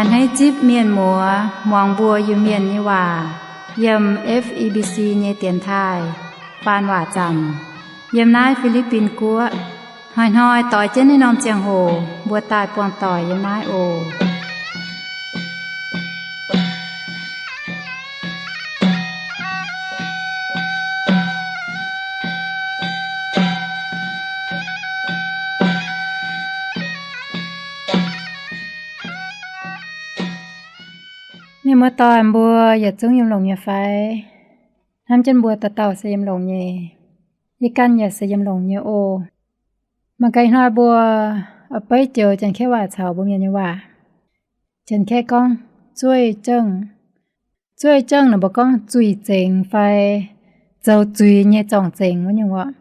A'hneiv zipv mienh muoz muangx mbuo Iu-Mienh nyei waac yiem F E B C nyei dienx taaih faan waac zaamc yiem naaiv Fi^li^bin Guoqv. Hnoi-hnoi doix jienv naaiv norm ziangh hoc mbuo daaih buangh doic yiem naaiv oc. Mienh muoz-doic mbuo yietc zungv yiem longx nyei fai? Hnamv jienv mbuo dauh dauh se yiem longx nyei. Yie ganh yaac se yiem longx nyei oc. Mangc gaax ih hnoi mbuo oix beiv joux Janx-Kaeqv waac caux mbuo Mienh nyei waac. Janx-Kaeqv gorngv zueih zengv. Zueih zengv naaic mbuo gorngv zuiz zengx fai zoux zuiz nyei zorngc zengx wuov nyungc orqc.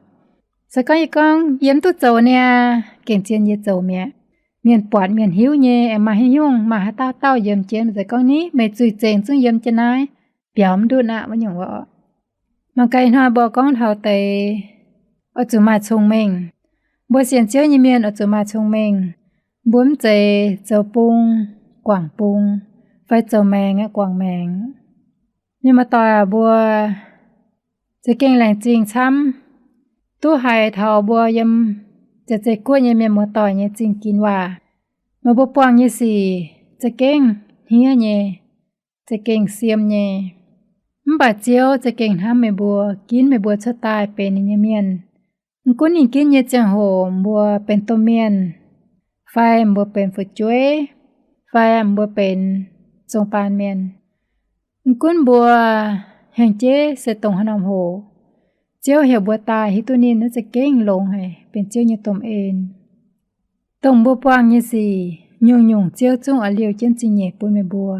Se gorngv yie gorngv yie mv duqv zoux niaa, gengh zien yie zoux mi'aqv. Mienh buatc mienh hiuv nyei, aengx maaih haaix nyungc maaih haaix dauh dauh yiem jienv, se gorngv ni meih zuiz zengx zungv yiem jienv naaiv, biaux mv ndutv aqv wuov nyungc orqc. Mangc gaax ih hnoi mbuo gorngv taux deix oix zuqc maaih cong-mengh. Mbuo sienx Ziouv nyei mienh oix zuqc maaih cong-mengh. Mbuo mv zeiz zoux bung guangc bung, fai zoux maengx guangc maengx. Mienh muoz-doic aac, mbuo za'gengh laengz zingh camv, duqv haiz taux mbuo yiem zeiz-zeiv guoqv nyei mienh muoz-doic nyei zingh ginx waac. Meih mbuo buangh nyei sic za'gengh hniev nyei, za'gengh siem nyei. Mv baac Ziouv za'gengh hnamv meih mbuo, ginv meih mbuo cuotv daaih benx ninh nyei mienh. Mv gunv ninh ginv nyei ziangh hoc mbuo benx domh mienh, fai mbuo benx fu'jueiv, fai mbuo benx zong baan mienh, mv gunv mbuo hengx jeiv se dongh haaix norm hoc, Ziouv heuc mbuo daaih hiuv duqv ninh naaiv za'gengh longx haic, benx Ziouv nyei domh en. Dongh mbuo buangh nyei sic, nyungc-nyungc Ziouv zungv oix liouh jienv zingh nyeic bun meih mbuo.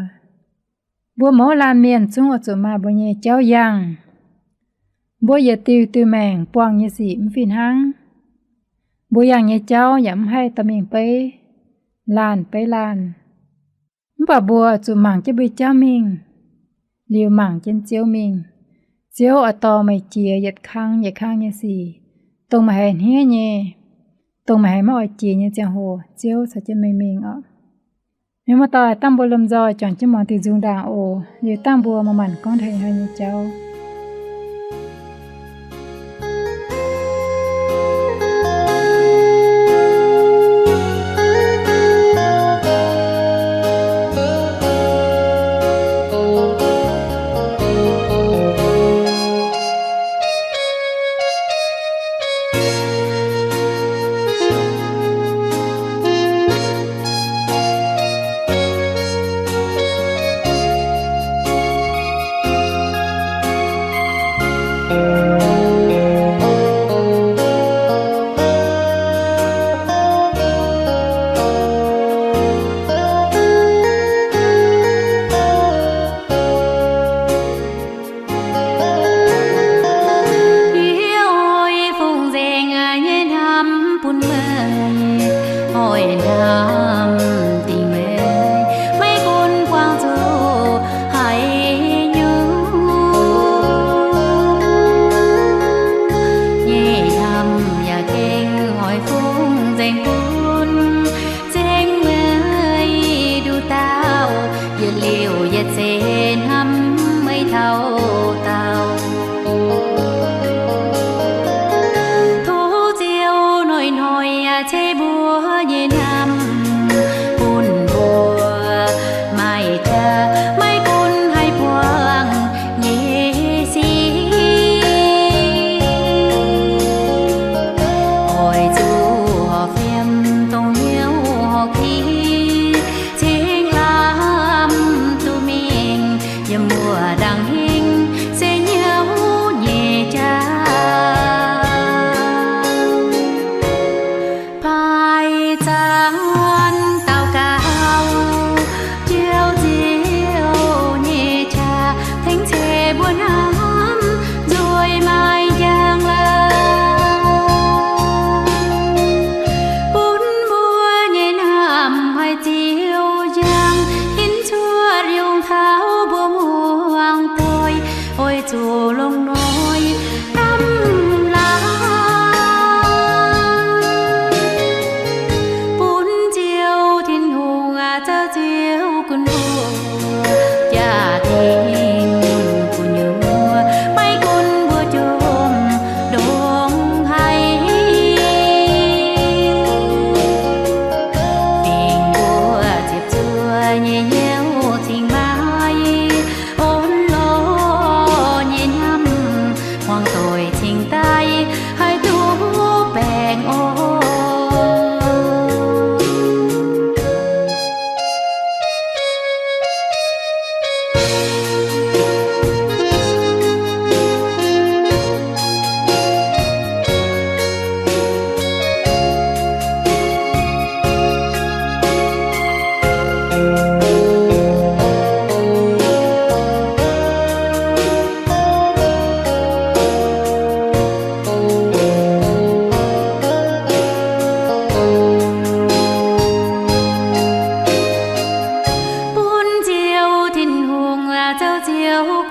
Mbuo mouz laanh mienh zungv oix zuqc maaih mbuo nyei jauv yangh. Mbuo yietc diuh diuh maengc buangh nyei sic mv fih hnangv. Mbuo yangh nyei jauv yaac mv haih dorh mingh beiv laanh beiv laanh. Mv baac mbuo zuqc mangc jienv mbuo nyei jauv mingh, liuz mangc jienv Ziouv mingh. Ziouv oix dorh meih jiex yietc kang yietc kang nyei sic, dongh meih haiz hniev nyei, dongh meih haiz maiv oix jiex nyei ziangh hoc, Ziouv caux jienv meih mingh oc. Mienh muoz-doic, dangh mbuo lomh nzoih juangc jienv muangx diuh nzung ndaangc oc. Liuz dangh mbuo manc-manc gorngv taux ih hnoi nyei jauv. Yie oix fungx nzengc nyei hnamv bun meih, oix hnamv dingc meih, maiv gunv buangh zuqc haaix nyungc. Nyei hnamv yaac gengh oix fungx nzengc bun, nzengc meih nduqc dauh, yietc liuz yietc seix hnamv meih taux daauh. Tov Ziouv hnoi-hnoi ceix mbuo nyei hnamv bun mbuo, maaih jaax maiv gunv haih buangh nyei sic. Oix zuqc horpc fiem dongh hnyouv horpc ki, cingx lamh duqv mingh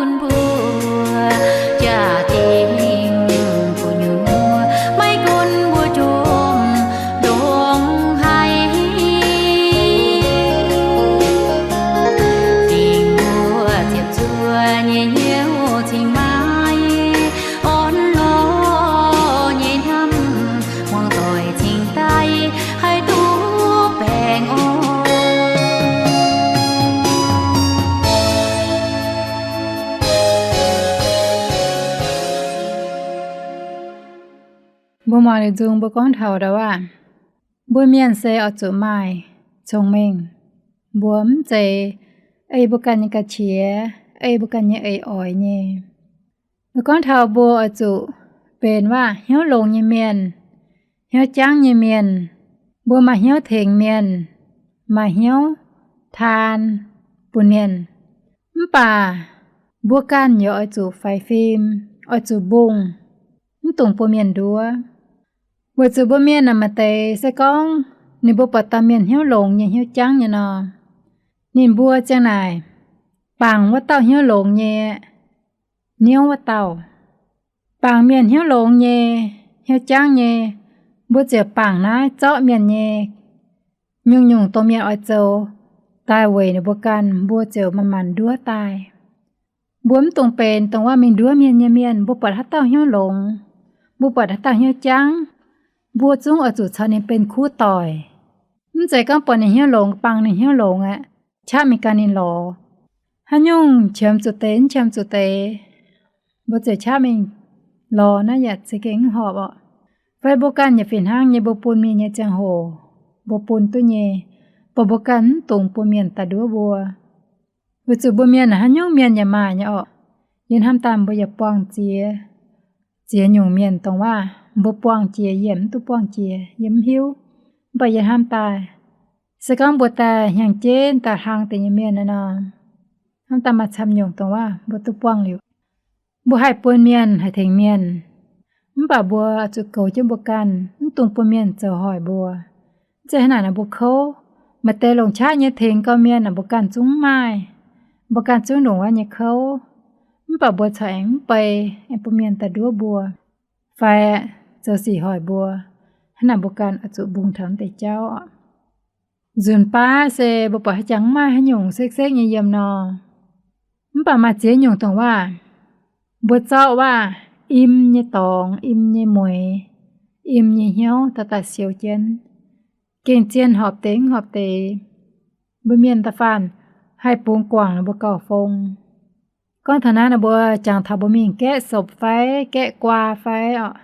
gunv mbuo jaa-dingh gu'nyuoz, maiv gunv mbuo jomc ndongc haaix. Dingh mbuo ziepc zuoqv nyei hnyouv cingx maaih orn lorz nyei hnamv, muangx doic cingx daaih haih duqv baengh orn. Mbuo muangx liuz nzung mbuo gorngv taux ndau wuov, mbuo mienh se oix zuqc maaih cong-mengh. Mbuo mv zeiz ei mbuo ganh nyei ga'qiex, ei mbuo ganh nyei eix oix nyei. Mbuo gorngv taux mbuo oix zuqc benx waac hnyouv longx nyei mienh, hnyouv jangv nyei mienh. Mbuo maaih hnyouv tengx mienh, maaih hnyouv taan bun mienh. Mv baac mbuo ganh yaac oix zuqc faix fim, oix zuqc mbungh, mv dungx bun mienh nduov. Weic zuqc mbuo mienh naaic maaih deix se gorngv ninh mbuo buatc dauh mienh hnyouv longx nyei, hnyouv jangv nyei nor, ninh mbuo ziang naaic bangc wuov dauh hnyouv longx nyei, niouv wuov dauh. Bangc mienh hnyouv longx nyei, hnyouv jangv nyei, mbuo ziouc bangc naaiv zorqv mienh nyei nyungc-nyungc dongh mienh oix zoux daaih weic ninh mbuo ganh, mbuo ziouc manc-manc nduov daaih. Mbuo mv dungx benx dongh waac mingh nduov mienh nyei mienh. Mbuo buatc haaix dauh hnyouv longx, mbuo buatc haaix dauh hnyouv jangv, mbuo zungv oix zuqc caux ninh benx kuv doic. Mv zeiz gorngv buatc ninh hnyouv longx, bangc ninh hnyouv longx aqv, qaqv mingh gan ninh lorz. Haaix nyungc qiemx zuqc deix, mv qiemx zuqc deix, mbuo ziouc qaqv mingh lorz naaiv yaac za'gengh mv horpc orqc. Fai mbuo ganh yaac fih hnangv nyei, mbuo bun mienh nyei ziangh hoc mbuo bun duqv nyei, mv baac mbuo ganh mv dungx bun mienh daaih nduov mbuo. Weic zuqc mbuo mienh haaix nyungc mienh yaac maaih nyei orqc. Yie hnamv daaih mbuo yaac buangh ziex, ziex nyungc mienh dongh waac mbuo buangh jiex, yie mv duqv buangh jiex, yie mv hiuv. Mv baac yie hnamv daaih, se gorngv mbuo daaih hnyangx-jeiv daaih hlang deix nyei mienh naaiv nor, hnamv daaih maaih camv nyungc dongh waac mbuo duqv buangh liuz. Mbuo haih bun mienh, haih tengx mienh, mv baac mbuo zuqc goux jienv mbuo ganh, mv dungx bun mienh zoux hoic mbuo. Mv zeiz hnangv naaic nor mbuo kouv, maaih deix longc qaqv nyei tengx gau mienh naaic mbuo ganh zungv mv maaih, mbuo ganh zungv ndongc wuov nyei kouv. Mv baac mbuo corc aengx mv bei, aengx bun mienh daaih nduov mbuo, fai zoux sic hoic mbuo. Hnangv naaic mbuo ganh oix zuqc mbungh taux naaiv deix jauv oc. Nzunc baav se mbuo buatc haaix jangx mv maaih haaix nyungc sekv-sekv nyei yiem nor, mv baac maaih ziex nyungc dongh waac mbuo zorqv waac im nyei dorngx, im nyei mueix, im nyei hnyouv daaih daaih siou jienv, gengh zien horpc deix mv horpc deix. Mbuo mienh da'faanh haih bungx guangc ninh mbuo gauh fong. Gorngv taux naaiv nor mbuo jangx taux mbuo mingh gaeqv sopc fai gaeqv guaa fai oc,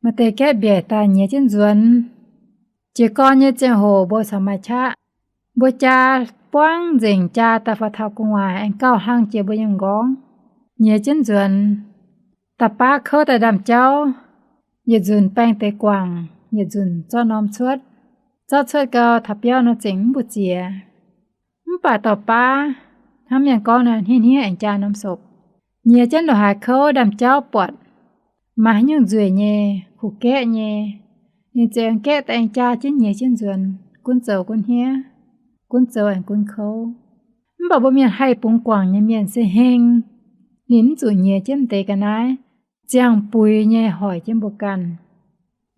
maaih deix gaeqv mbiaec daaih nyiex jienv nzuonx. Jiez gorn nyei ziangh hoc mbuo corc maaih qaqv, mbuo jaa buangv nzengc jaa daaih faaux taux gu'nguaaic aengx gauh hlang jiex mbuo nyei m'nqorngv, nyiex jienv nzuonx. Da'baav kouv daaih ndaamv-jauv, yietc nzunc baeng deix guangc, yietc nzunc zorqv norm cuotv. Zorqv cuotv gau taux biauv nor zengc mv mbu'ziex. Mv baac dorh baav, hnamv mienh gorngv naaiv, hniev hniev aengx jaa norm sopc. Nyiex jienv ndongc haaix kouv ndaamv-jauv buatc maaih haaix nyungc nzueic nyei, kuh gaeqv nyei, ninh ziouc aengx gaeqv daaih aengx jaa jienv nyiex jienv nzuonx, gunv zoux gunv hniev, gunv zoux aengx gunv kouv. Mv baac mbuo mienh haih bungx guangc nyei mienh se heng ninh mv zuqc nyiex jienv deix ga'naaiv ziangh buix nyei hoic jienv mbuo ganh.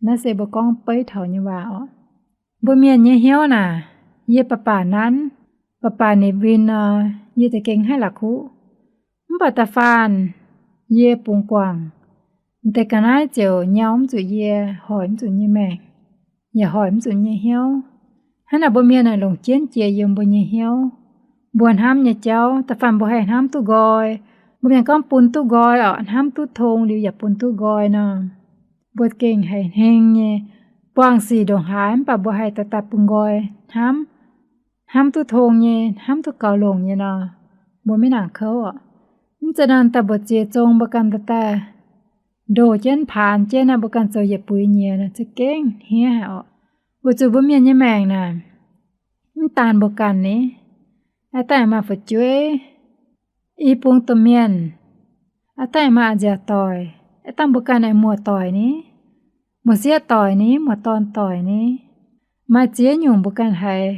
Naaiv se mbuo gorngv beiv taux nyei waac oc. Mbuo mienh nyei hnyouv naaic, yie baac baac nanv, baac baac nipc win nor, yie za'gengh haih la'kuqv. Mv baac da'faanh yie bungx guangc, deix ga'naaiv ziouc nyau mv zuqc yie, hoic mv zuqc nyei maengc, yaac hoic mv zuqc nyei hnyouv. Hnangv naaic mbuo mienh naaic longc jienv jiex yiem mbuo nyei hnyouv. Mbuo hnamv nyei jauv da'faanh mbuo haih hnamv duqv nqoi. Mbuo mienh gorngv bun duqv nqoi oc, hnamv duqv tong liuz yaac bun duqv nqoi nor, mbuo gengh haiz heng nyei. Buangh sic ndongc haaix mv baac mbuo haih daaih daaih bun nqoi hnamv, hnamv duqv tong nyei, hnamv duqv gaux longc nyei nor, mbuo maiv nangc kouv oc. Mv zeiz nor daaih mbu'ziex zong mbuo ganh daaih ndoh jienv paanx jienv naaic mbuo ganh zoux yietc buix nyiex naaic za'gengh hniev haic oc. Weic zuqc mbuo mienh nyei maengc naaic mv daanh mbuo ganh ni, aav dangh maaih fu'jueiv, i bung domh mienh, aav dangh maaih a'nziaauc doic, aav dangh mbuo ganh aengx muoz-doic ni, muoz-sieqv doic ni, muoz-dorn doic ni, maaih ziex nyungc mbuo ganh haiz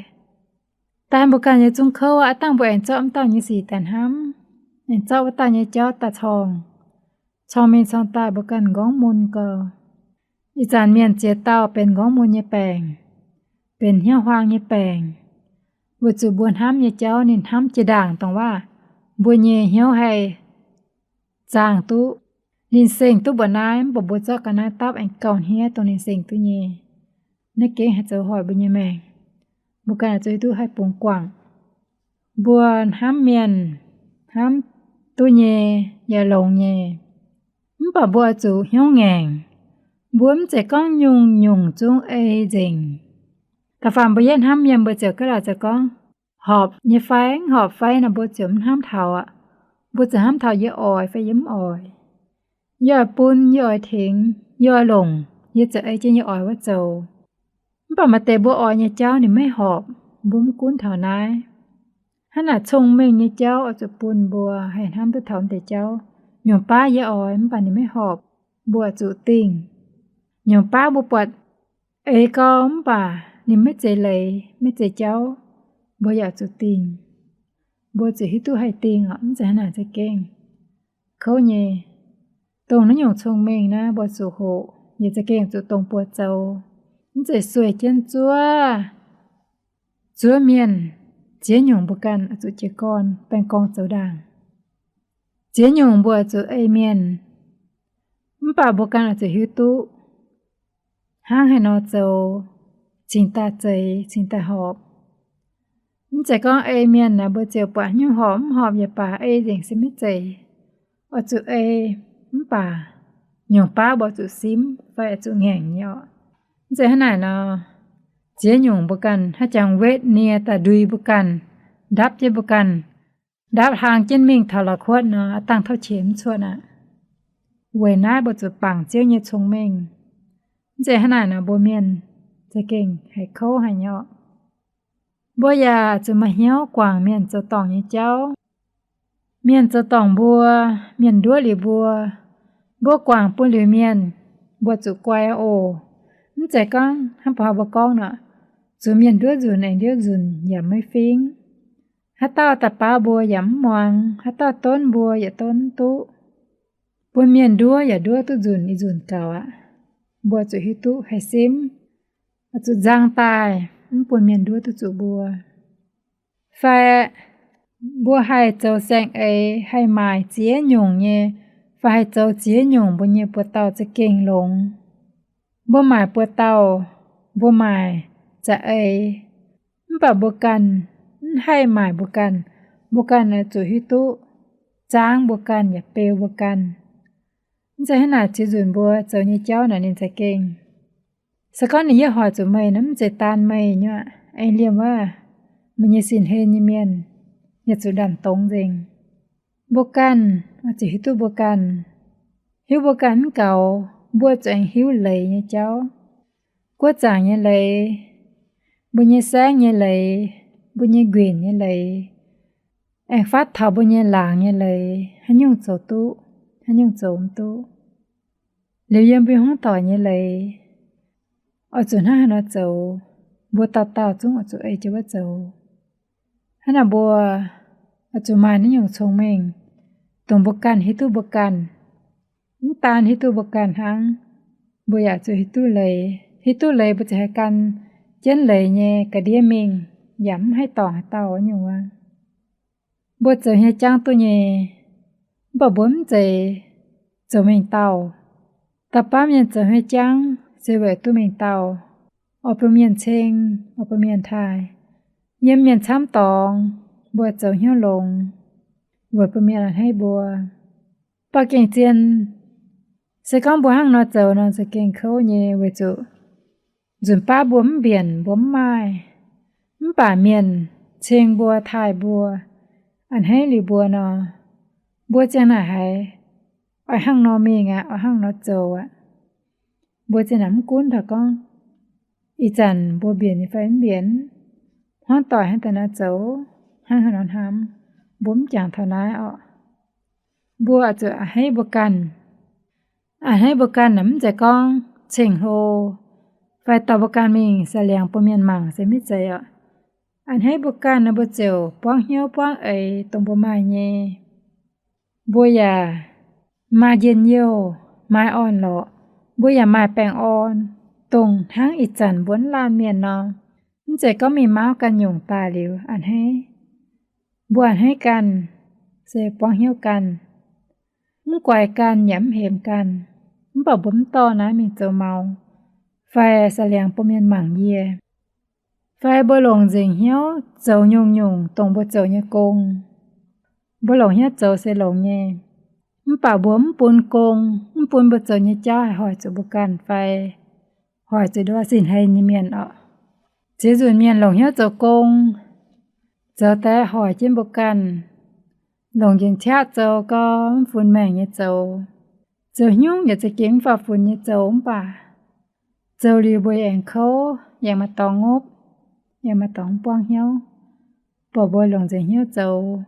daaih mbuo ganh nyei zungv kouv, aav dangh mbuo aengx zorqv mv dauh nyei sic daaih hnamv. aengx zorqv wuov dauh nyei jauv daaih corng, corng mingh corng daaih mbuo ganh m'nqorngv mun gau. Ih zanc mienh ziex dauh benx m'nqorngv mun nyei baengc, benx hnyouv-huaang nyei baengc, weic zuqc mbuo hnamv nyei jauv ninh hnamv jiex ndaangc dongh waac mbuo nyei hnyouv haih zaangh duqv. Ninh seng duqv mbuoqc naaiv, mv baac mbuo zorqv ga'naaiv dapv aengx gauh hniev dongh ninh seng duqv nyei. Naaiv gengh haih zoux hoic mbuo nyei maengc. Mbuo ganh oix zuqc hiuv duqv haih bungx guangc. Mbuo hnamv mienh, hnamv duqv nyei, yaac longx nyei, mv baac mbuo oix zuqc hnyouv ngaengc. Mbuo mv zeiz gorngv nyungc-nyungc zungv ei nzengc. Da'faanh mbuo yietv hnamv mienh, mbuo ziouc gaav laac ziouc gorngv, horpc nyei fai mv horpc fai nor, mbuo ziouc mv hnamv taux aqv. Mbuo ziouc hnamv taux yie oix fai yie mv oix, yie oix bun, yie oix tengx, yie oix longc, yie ziouc ei jienv yie oix wuov zoux. Mv baac maaih deix mbuo oix nyei jauv ninh maiv horpc, mbuo mv gunv taux naaiv. Hnangv naaic, cong-mengh nyei jauv oix zuqc bun mbuo haih hnamv duqv taux deix jauv. Nyungc baav yie oix mv baac ninh maiv horpc, mbuo oix zuqc dingh. Nyungc baav mbuo buatc eix gau mv baac ninh maiv zeiz leiz, maiv zeiz jauv, mbuo yaac zuqc dingh. Mbuo zuqc hiuv duqv haih dingh oc, mv zeiz hnangv naaic za'gengh kouv nyei. Dongh naaiv nyungc cong-mengh naaiv mbuo zuqc hoqc, yie za'gengh zuqc dongh buoz zoux. Mv zeiz sueih jienv zuov, zuov mienh. Ziex nyungc mbuo ganh oix zuqc jiez gorn baengh gorngv zoux ndaangc. Ziex nyungc mbuo oix zuqc ei mienh, mv baac mbuo ganh oix zuqc hiuv duqv hnangv haaix nor zoux cingx daaih zeiz, cingx daaih horpc. Mv zeiz gorngv ei mienh naaic mbuo ziouc buatc hnyouv horpc, mv horpc yaac baac ei nzengc se maiv zeiz. Oix zuqc ei, mv baac nyungc baav mbuo zuqc simv fai oix zuqc ngaengc nyei oc. Mv zeiz hnangv naaic nor, ziex nyungc mbuo ganh haaix jangx wetv nie daaih ndui mbuo ganh, ndapv jienv mbuo ganh, ndapv hlang jienv mingh taux la'kuotv nor, aav dangh tauv qiex mv cuotv aqv. Weic naaiv mbuo zuqc bangc Ziouv nyei cong-mengh. Mv zeiz hnangv naaic nor, mbuo mienh za'gengh haiz kouv haic nyei oc. Mbuo yaac zuqc maaih hnyouv guangc mienh zoux dorngc nyei jauv. Mienh zoux dorngc mbuo, mienh nduov liuz mbuo, mbuo guangc bun liuz mienh, mbuo zuqc guai oc. Mv zeiz gorngv hnangv mbuo gorngv nor, zuqc mienh nduov nzunc aengx nduov nzunc yaac maiv fingx. Haaix dauh daaih baaux mbuo yaac mv muangx, haaix dauh donv mbuo yaac donv mv duqv. Bun mienh nduov yaac nduov duqv nzunc ih nzunc gaux aqv. Mbuo zuqc hiuv duqv haih simv, zuqc nzang daaih, mv bun mienh nduov duqv zuqc mbuo. Fai mbuo haih zoux saeng-eix, haih maaic ziex nyungc nyei, fai haih zoux ziex nyungc mbuo nyei buoz-dauh za'gengh longx. Mbuo maaic buoz-dauh, mbuo maaic za'eix, mv baac mbuo ganh mv haih maaic mbuo ganh. Mbuo ganh oix zuqc hiuv duqv zaangv mbuo ganh yaac beu mbuo ganh. Mv zeiz hnangv naaic, ziex nzunc mbuo zoux nyei jauv naaic ninh za'gengh, se gorngv ninh yaac hoic zuqc meih nor, mv zeiz daan meih nyei aqv. Aengx liemh wuov, meih nyei sin-hlen nyei mienh yaac zuqc ndaam-dongz nzengc. Mbuo ganh oix zuqc hiuv duqv mbuo ganh, hiuv mbuo ganh mv gaux, mbuo zuqc aengx hiuv leiz nyei jauv, guoqv zaangc nyei leiz, mbuo nyei saengv nyei leiz, mbuo nyei nquinc nyei leiz, aengx fatv taux mbuo nyei laangz nyei leiz, haaix nyungc zoux duqv, haaix nyungc zoux mv duqv. Liuz yiem mbuo hmuangv doic nyei leiz, oix zuqc hnangv haaix nor zoux, mbuo dauh dauh zungv oix zuqc ei jienv wuov zoux. Hnangv naaic mbuo oix zuqc maaih naaiv nyungc cong-mengh, dongh mbuo ganh hiuv duqv mbuo ganh. Mv daan hiuv duqv mbuo ganh hnangv, mbuo yaac zuqc hiuv duqv leiz. Hiuv duqv leiz mbuo ziouc haih gan jienv leiz nyei ga'ndiev mingh, yaac mv haih dorngc haaix dauh nyungc wuov. Mbuo zoux hnyouv jangv duqv nyei, mv baac mbuo mv zeiz zoux mengh dauh. Dauh baav mienh zoux hnyouv jangv se weic duqv mengh dauh, oix bun mienh ceng, oix bun mienh taaih. Yiem mienh camv dorngx, mbuo zoux hnyouv longx, weic bun mienh a'hneiv mbuo. Mv baac gengh zien, se gorngv mbuo hnangv nor zoux nor, za'gengh kouv nyei, weic zuqc nzunc baav mbuo mv mbienc, mbuo mv maaih, mv baac mienh ceng mbuo, taaih mbuo, a'hneiv liuz mbuo nor, mbuo ziang naaic haiz, oix hnangv nor mingh aqv, oix hnangv nor zoux aqv. Mbuo ziang naaic mv gunv taux gorngv ih zanc mbuo mbienc nyei fai mv mbienc, hmuangv doic hnangv daaih nor zoux, hnangv haaix nor hnamv, mbuo mv jangx taux naaiv oc. Mbuo oix zuqc a'hneiv mbuo ganh. A'hneiv mbuo ganh naaic mv zeiz gorngv ceng-hlo fai dorh mbuo ganh mingh saic liangx bun mienh mangc se maiv zeiz oc. A'hneiv mbuo ganh nor, mbuo ziouc buangv hnyouv buangv eix dongh mbuo maaih nyei. Mbuo yaac maaih njien-youh, maaih orn-lorqc, mbuo yaac maaih baengh orn, dongh hnangv ih zanc mbuo mv laanh mienh nor. Mv zeiz gorngv mingh mauv ganh nyungc daaih liuz a'hneiv. Mbuo a'hneiv ganh, se buangv hnyouv ganh, mv guaix ganh yaac mv hemx ganh. Mv baac mbuo mv dorh naaiv mingh zoux maux, fai sa liangx bun mienh mangc yie, fai mbuo longc nzengc hnyouv zoux nyungc-nyungc dongh mbuo zoux nyei gong. Mbuo longc hnyouv zoux se longx nyei, mv baac mbuo mv bun gong, mv bun mbuo zoux nyei jauv haih hoic zuqc mbuo ganh fai hoic zuqc ndortv sin hlen nyei mienh oc. Ziex nzunc mienh longc hnyouv zoux gong, zoux daaih hoic jienv mbuo ganh, longc njiec qaqv zoux gau, mv funx maengc nyei zoux, zoux haaix nyungc yaac za'gengh mv faaux funx nyei zoux, mv baac zoux liuz mbuo aengx kouv, yaac maaih dorngx ngopv, yaac maaih dorngx buangv hnyouv, baac mbuo longc nzengc hnyouv zoux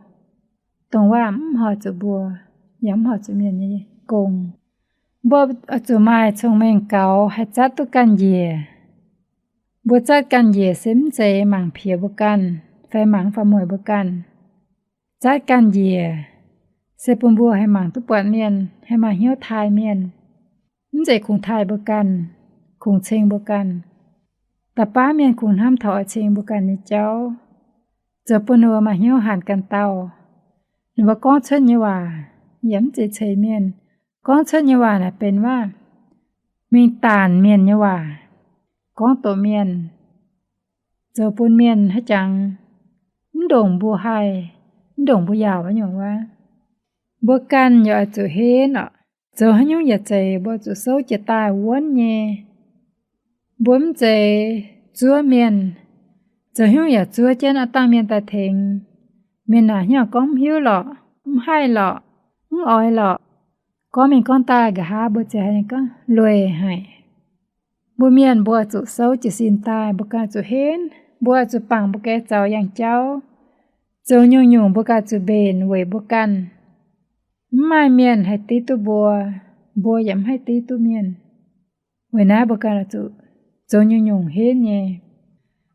dongh waac mv hoic zuqc mbuo, yaac mv hoic zuqc mienh nyei gong. Mbuo oix zuqc maaih cong-mengh gaux haih zatv duqv ganh njiec. Mbuo zatv ganh njiec se mv zeiz mangc piex mbuo ganh fai mangc faaux mueic mbuo ganh. Zatv ganh njiec se bun mbuo haih mangc duqv buatc mienh, haih maaih hnyouv taaih mienh. Mv zeiz kungx taaih mbuo ganh, kungx ceng mbuo ganh. Da'baav mienh kungx hnamv taux oix ceng mbuo ganh nyei jauv, zoux bun ninh mbuo maaih hnyouv hanc ganh dauh. Ninh mbuo gorngv cuotv nyei waac yaac mv zeiz ceix mienh. Gorngv cuotv nyei waac naaic benx waac mingh daanc mienh nyei waac, gorngv doqc mienh, zoux bun mienh haaix jangx mv ndongc mbuo haih, mv ndongc mbuo yaauc wuov nyungc wuov. Mbuo ganh yaac oix zuqc henv oc. Zoux haaix nyungc yaac zeiz mbuo zuqc souv jiez daaih wuonv nyei. Mbuo mv zeiz zuov mienh, zoux haaix nyungc yaac zuov jienv aqv dangh mienh daaih tengx. Mienh naaic hnyouv gorngv mv hiuv lorqc, mv haih lorqc, mv oix lorqc, gorngv mingh gorngv daaih nqa'haav mbuo ziouc haiz ninh gorngv lueic haic. Mbuo mienh mbuo zuqc souv jiez sin daaih, mbuo ganh zuqc henv, mbuo zuqc bangc mbuo ganh zaux yangh jauv. Zoux nyungc-nyungc mbuo ganh zuqc mbenc weic mbuo ganh. Mv maaih mienh haih div duqv mbuo, mbuo yaac mv haih div duqv mienh. Weic naaiv mbuo ganh oix zuqc zoux nyungc-nyungc henv nyei.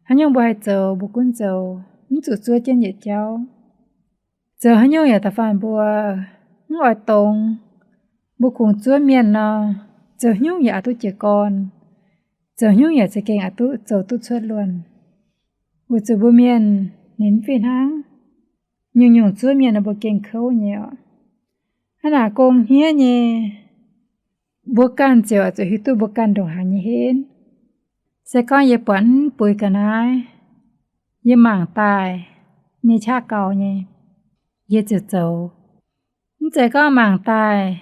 Haaix nyungc mbuo haih zoux mbuo gunv zoux, mv zuqc zuov jienv yietc jauv. Zoux haaix nyungc yaac da'faanh mbuo mv oix dongz. Mbuo kungx zuov mienh nor, zoux haaix nyungc yaac aqc duqv jiez gorn, zoux haaix nyungc yaac za'gengh aqc duqv zoux duqv cuotv luonh. Weic zuqc mbuo mienh ninh mv fih hnangv. Nyungc-nyungc zuov mienh nor mbuo gengh kouv nyei oc. Hnangv naaic gong hniev nyei, mbuo ganh ziouc zuqc hiuv duqv mbuo ganh ndongc haaix nyei henv. Se gorngv yie buatc mv buix ga'naaiv, yie mangc daaih nyei qaqv gaux nyei, yie ziouc zoux. Mv zeiz gorngv mangc daaih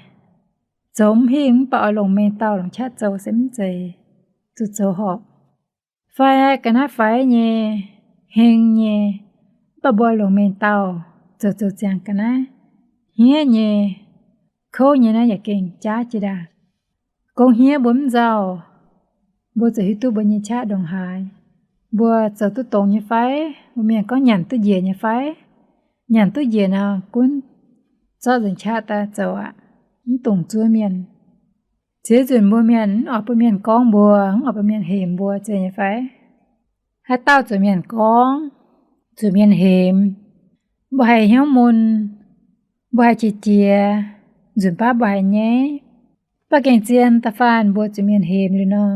zoux mv hingh mv baac oix longc mengh dauh longc qaqv zoux se mv zeiz, zuqc zoux horpc. Fai ga'naaiv faix nyei, heng nyei, mv baac mbuo longc mengh dauh zoux zoux ziangx ga'naaiv. Hniev nyei, kouv nyei naaiv yaac gengh jaav jiex ndaangc. Gong hniev mbuo mv nzauh, mbuo ziouc hiuv duqv mbuo nyei qaqv ndongc haaix. Mbuo zoux duqv dongz nyei fai? Mbuo mienh gorngv nyanc duqv njiec nyei fai? Nyanc duqv njiec nor gunv zorqv nzengc qaqv daaih zoux aqv, mv dungx zuov mienh. Ziex nzunc mbuo mienh mv oix bun mienh gorngv mbuo, mv oix bun mienh hemx mbuo zeiz nyei fai? Haaix dauh zuqc mienh gorngv, zuqc mienh hemx, mbuo haih hnyouv mun, mbuo haih qiex jiez, nzunc baav mbuo haih nyaiv. Mv baac gengh zien da'faanh mbuo zuqc mienh hemx liuz nor,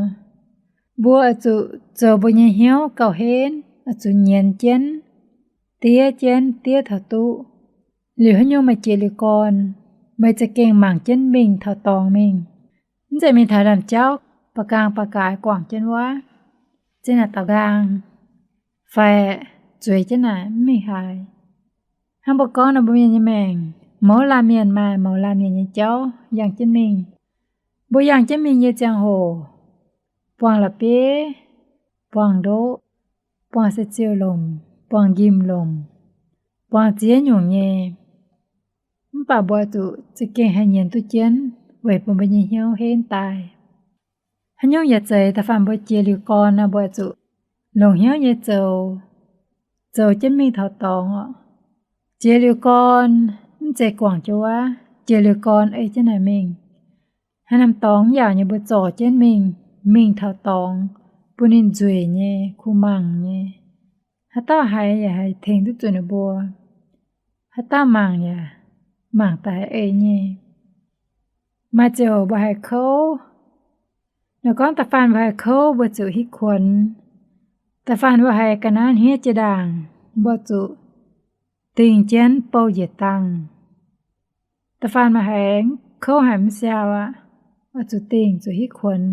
mbuo oix zuqc zoux mbuo nyei hnyouv gauh henv, oix zuqc nyienz jienv, diev jienv, diev taux duqv. Liuz haaix nyungc meih jiex liuz gorn, meih za'gengh mangc jienv mingh taux dorngx mingh. Mv zeiz mingh taux ndaamv-jauv ba'gaang ba'gaaix guangc jienv wuov, zien naaic daux nqaang fai zueiz jienv naaic mv mingh haaix. Hnangv mbuo gorngv nor, mbuo mienh nyei maengc, mouz laanh mienh maaih mouz laanh mienh nyei jauv yangh jienv mingh. Mbuo yangh jienv mingh nyei ziangh hoc, buangh la'bieiv, buangh ndoqv, buangh se ziouh lomc, buangh njimv lomc, buangh ziex nyungc nyei. Mv baac mbuo zuqc za'gengh haih nyienz duqv jienv weic bun mbuo nyei hnyouv henv daaih. Haaix nyungc yaac zeiz, da'faanh mbuo jiex liuz gorn nor, mbuo zuqc longc hnyouv nyei zoux, zoux jienv mingh taux dorngx oc. Jiex liuz gorn mv zeiz guangc jienv wuov, jiex liuz gorn ei jienv naaic mingh. Haaix norm dorngx mv yaauc nyei mbuo zorc jienv mingh, mingh taux dorngx, bun ninh nzueic nyei, kuh mangc nyei. Haaix dauh haiz yaac haih tengx duqv zuqc ninh mbuo. Haaix dauh mangc yaac mangc daaih ei nyei. Maaih ziouc mbuo haiz kouv, nor gorngv da'faanh mbuo haiz kouv mbuo zuqc hitv kuonx. Da'faanh mbuo haiz ga'naaiv hniev jiex ndaangc, mbuo zuqc dingh jienv bouh njiec dangh. Da'faanh mbuo haiz kouv haic mv siaau aqv, oix zuqc dingh zuqc hitv kuonx,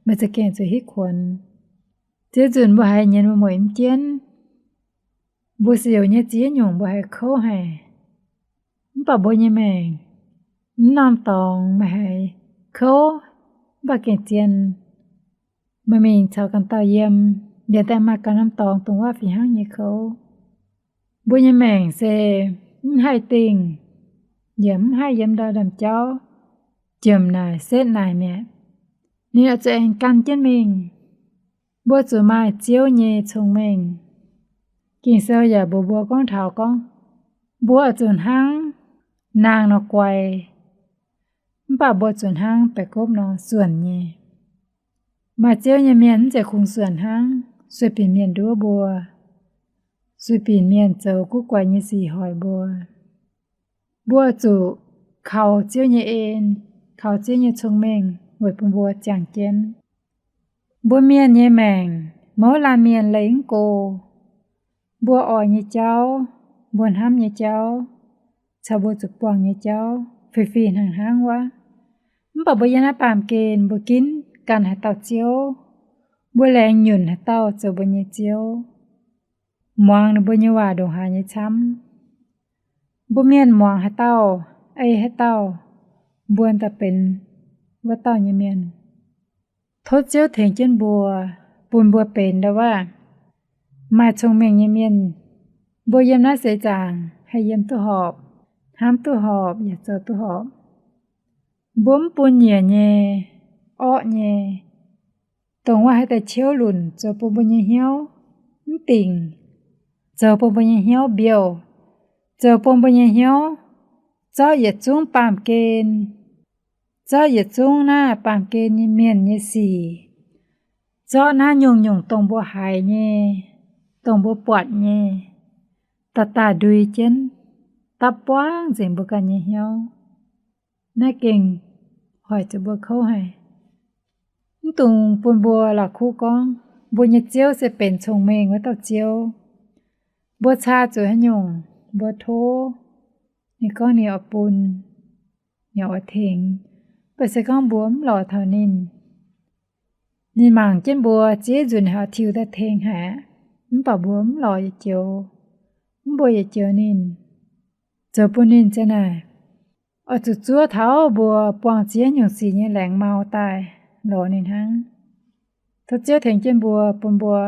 meih za'gengh zuqc hitv kuonx. Ziex nzunc mbuo haiz nyienz mbuo mueic mv jienv. Mbuo siouc nyei ziex nyungc mbuo haiz kouv haic. Mv baac mbuo nyei maengc, mv norm dorngx meih haiz kouv, mv baac gengh zien, meih mingh caux ganh dauh yiem, liemh daaih maaih ganh norm dorngx dongh waav fih hnangv nyei kouv. Mbuo nyei maengc se mv haih dingh, yaac mv haih yiem ndau ndaamv-jauv, jomc naaic setv naaic mi'aqv. Ninh oix zuqc aengx gan jienv mingh. Mbuo zuqc maaih Ziouv nyei cong-mengh. Ging-Sou yaac mbuox mbuo gorngv taux gorngv, mbuo oix zuqc hnangv naang nor guai, mv baac mbuo zuqc hnangv baeqc gopv nor suonc nyei. Maaih Ziouv nyei mienh mv zeiz kungx suonc hnangv sueih binc mienh nduov mbuo. Sueih binc mienh zoux guv guaix nyei sic hoic mbuo. Mbuo zuqc kaux Ziouv nyei en, kaux Ziouv nyei cong-mengh weic bun mbuo ziangh jienv. Mbuo mienh nyei maengc, mouz laanh mienh leih mv go. Mbuo oix nyei jauv, mbuo hnamv nyei jauv, caux mbuo zuqc buangh nyei jauv fih fih hnangv hnangv wuov. Mv baac mbuo yiem naaiv baamh gen mbuo ginv gan haaix dauh Ziouv, mbuo laengz nyunc haaix dauh zoux mbuo nyei Ziouv, muangx ninh mbuo nyei waac ndongc haaix nyei camv. Mbuo mienh muangx haaix dauh, ei haaix dauh, mbuo daaih benx wuov dauh nyei mienh. Tov Ziouv tengx jienv mbuo, bun mbuo benx ndau wuov maaih cong-mengh nyei mienh. Mbuo yiem naaiv seix zaangc haih yiem duqv horpc, hnamv duqv horpc, yaac zoux duqv horpc. Mbuo mv bun nyiec nyei, orqv nyei, dongh wuov haaix deix ciouv lunc zoux bun mbuo nyei hnyouv mv dingc, zoux bun mbuo nyei hnyouv mbiouh, zoux bun mbuo nyei hnyouv zorqv yietc zungv baamh gen, zorqv yietc zungv naaiv baamh gen nyei mienh nyei sic, zorqv naaiv nyungc-nyungc dongh mbuo haiz nyei, dongh mbuo buatc nyei, daaih daaih ndui jienv, dapv buangv nzengc mbuo ganh nyei hnyouv. Naaiv gengh hoic zuqc mbuo kouv haic. Mv dungx bun mbuo la'kuqv gorngv mbuo nyei Ziouv se benx cong-mengh wuov dauh Ziouv. Mbuo caa zuqc haaix nyungc, mbuo tov ninh gorngv ninh oix bun, ninh oix tengx. Mv baac se gorngv mbuo mv lorz taux ninh, ninh mangc jienv mbuo ziex nzunc haic, tiux daaih tengx haic, mv baac mbuo mv lorz yietc joux, mv mbuo yietc joux ninh, zoux bun ninh ziang naaic oix zuqc zuov taux mbuo buangh ziex nyungc sic nyei laengz mau daaih lorz ninh hnangv. Tov Ziouv tengx jienv mbuo, bun mbuo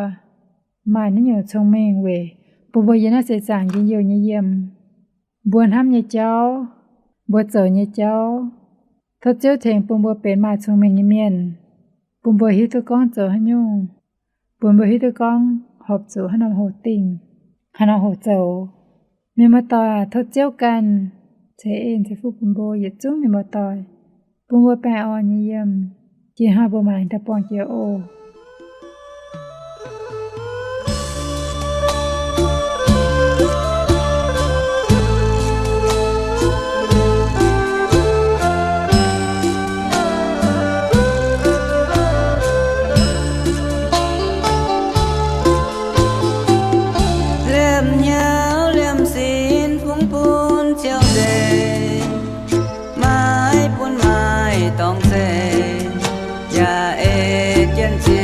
maaih naaiv nyungc cong-mengh weic bun mbuo yiem naaiv seix zaangc njien-youh nyei yiem, mbuo hnamv nyei jauv, mbuo zoux nyei jauv. Tov Ziouv tengx bun mbuo benx maaih cong-mengh nyei mienh, bun mbuo hiuv duqv gorngv zoux haaix nyungc, bun mbuo hiuv duqv gorngv horpc zuqc haaix norm hoc dingh, haaix norm hoc zoux. Mienh muoz-doic, tov Ziouv ganh ceix en ceix fuqv bun mbuo yietc zungv mienh muoz-doic, bun mbuo baengh orn nyei yiem. Jiex hnoi mbuo mangc daaih buangh jiex oc. Liemh hnyouv liemh sin fungx bun Ziouv nzengc, maiv bun maaih dorngx zeiv, yaac ei jienv Ziouv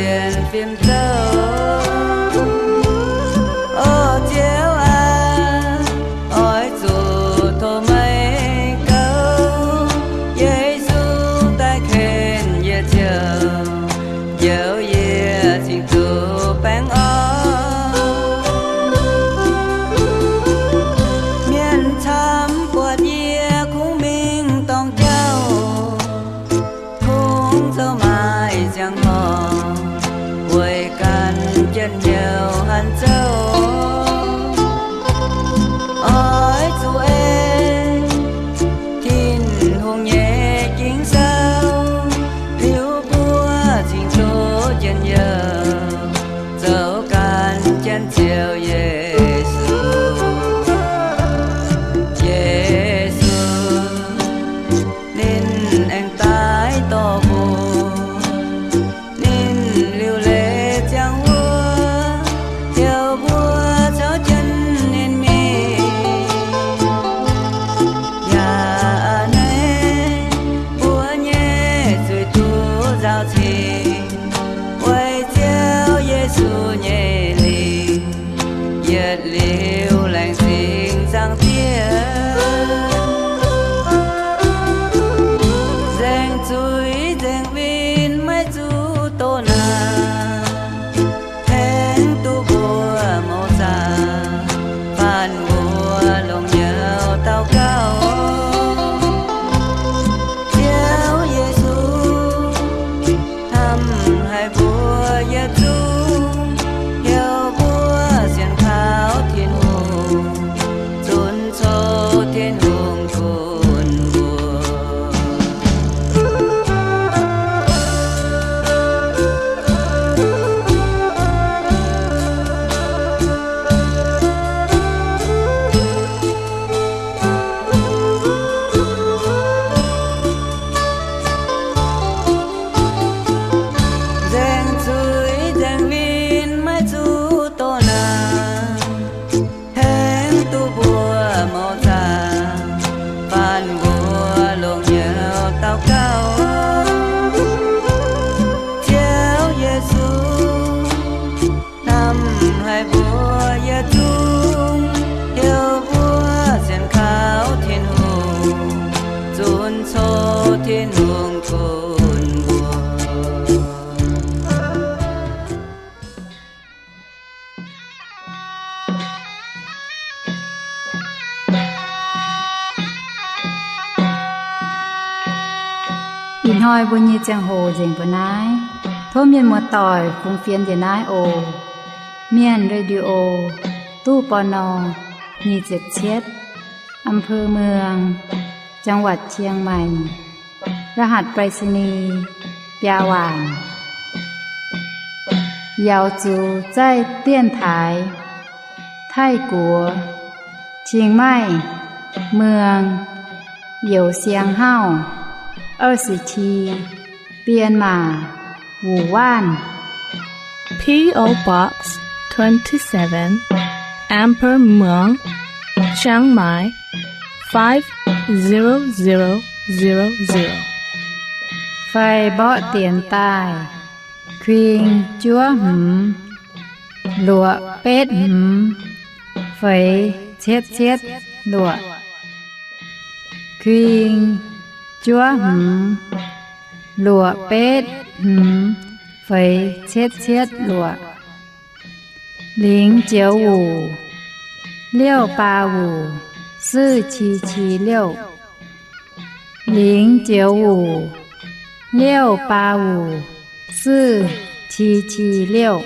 Hnoi mbuo nyei ziangh hoc nzengc mbuo naaiv. Tov mienh muoz-doic fungx fienx njiec naaiv oc. Mienh Radio, ตู้ ปณ. nyic ziepc cietv, อำเภอเมือง จังหวัดเชียงใหม่ รหัสไปรษณีย์ biaa waanc. Yaux zuqc zaih dienv taaix Taiv-Guoqv, Qingmai Muang, Youz Siang Hauv, 二十七, Bienh Maac, Wuc Waanv. P O Box twenty-seven, Emperor Muang, Chiang Mai, five zero zero zero zero. Fai mborqv dienx daaih: kuing juov hmz, luoqc betv hmz, feix cietv cietv luoqc. Kuing juov hmz, luoqc betv hmz, feix cietv cietv luoqc. 零九五, 六八五, 四七七六. 零九五, 六八五, 四七七六.